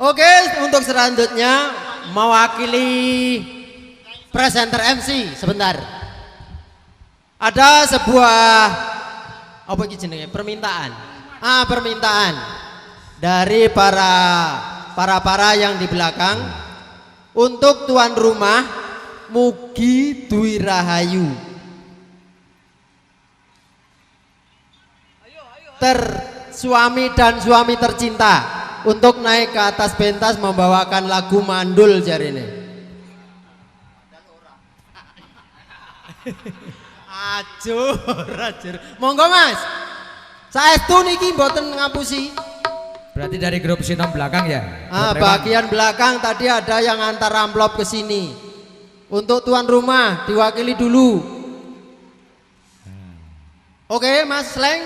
Oke, untuk selanjutnya mewakili presenter MC sebentar. Ada sebuah apa iki jenenge? Permintaan. Ah, permintaan dari para para para yang di belakang untuk tuan rumah Mugi Dwi Rahayu. Suami dan suami tercinta untuk naik ke atas pentas membawakan lagu Mandul jarine. Ajur, ajur. Monggo Mas. Saestu niki mboten ngapusi. Berarti dari grup Sinom belakang ya? Ah, bagian belakang tadi ada yang antar amplop ke sini. Untuk tuan rumah diwakili dulu. Oke, Mas Sleng.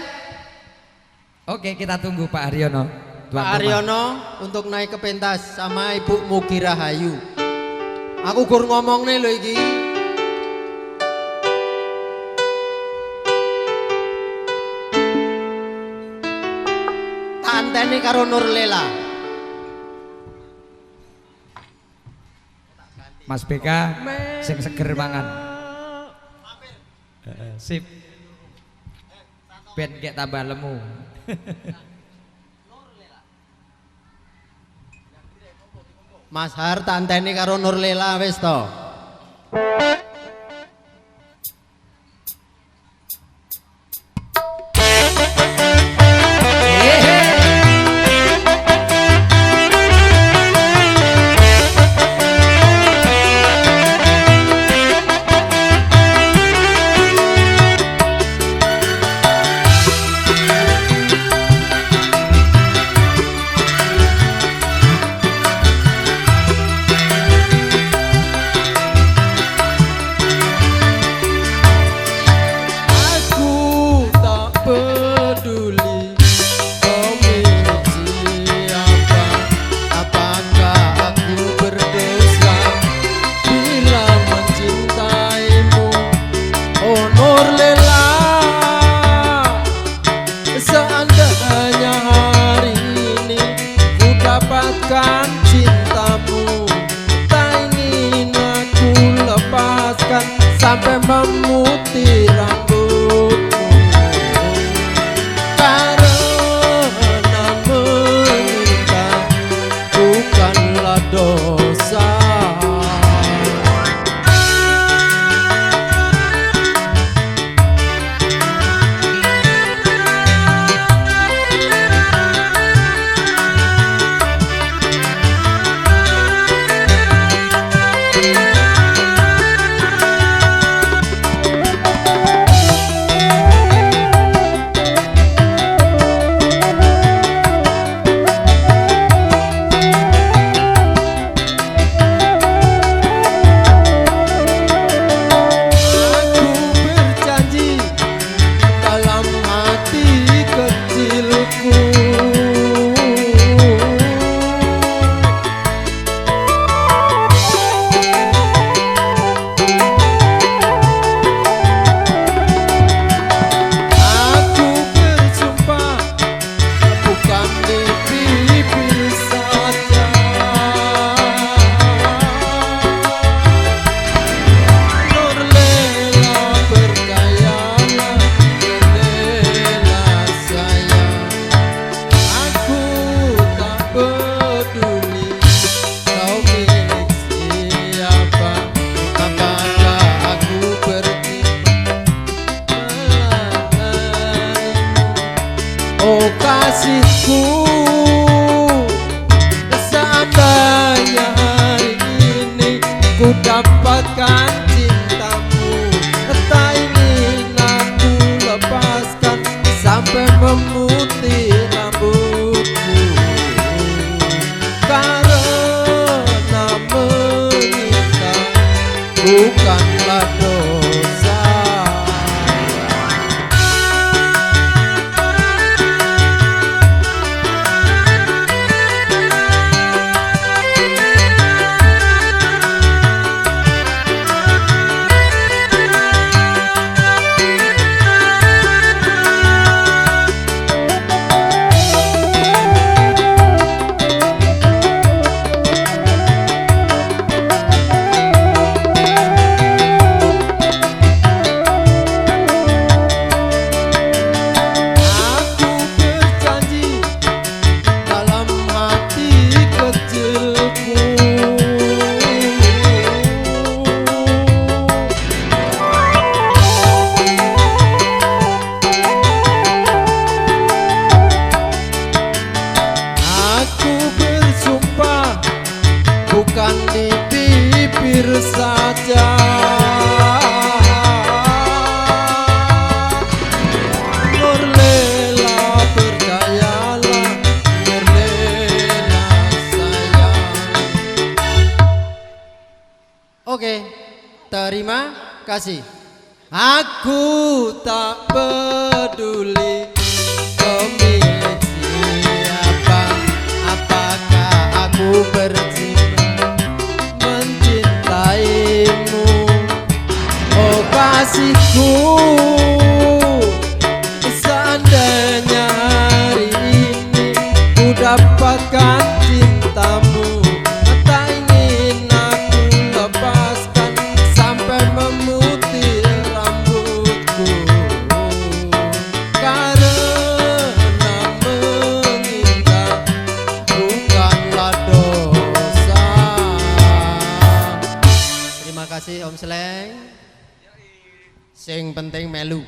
Oke, kita tunggu Pak Haryono. Tuan Pak Haryono untuk naik ke pentas sama Ibu Mugi Rahayu. Aku gur ngomong nih lho iki. Tak anteni karo Nur Lela. Mas BK sing seger mangan. Sip. Ben gek tambah lemu. Mas Har tak anteni karo Nur Lela wis to. Sampai memutih rambutmu, karena meminta bukanlah dosa. Bukan di bibir saja. Nurlela, percayalah, Nurlela sayang. Oke, terima kasih. Aku tak peduli pemilik siapa, apakah aku berjiwa mencintaimu. Oh kasihku, seandainya hari ini ku dapatkan cintamu, tak ingin aku lepaskan sampai memutih rambutku. Karena menyinta bukanlah dosa. Terima kasih, Om Seleng. Sing penting melu.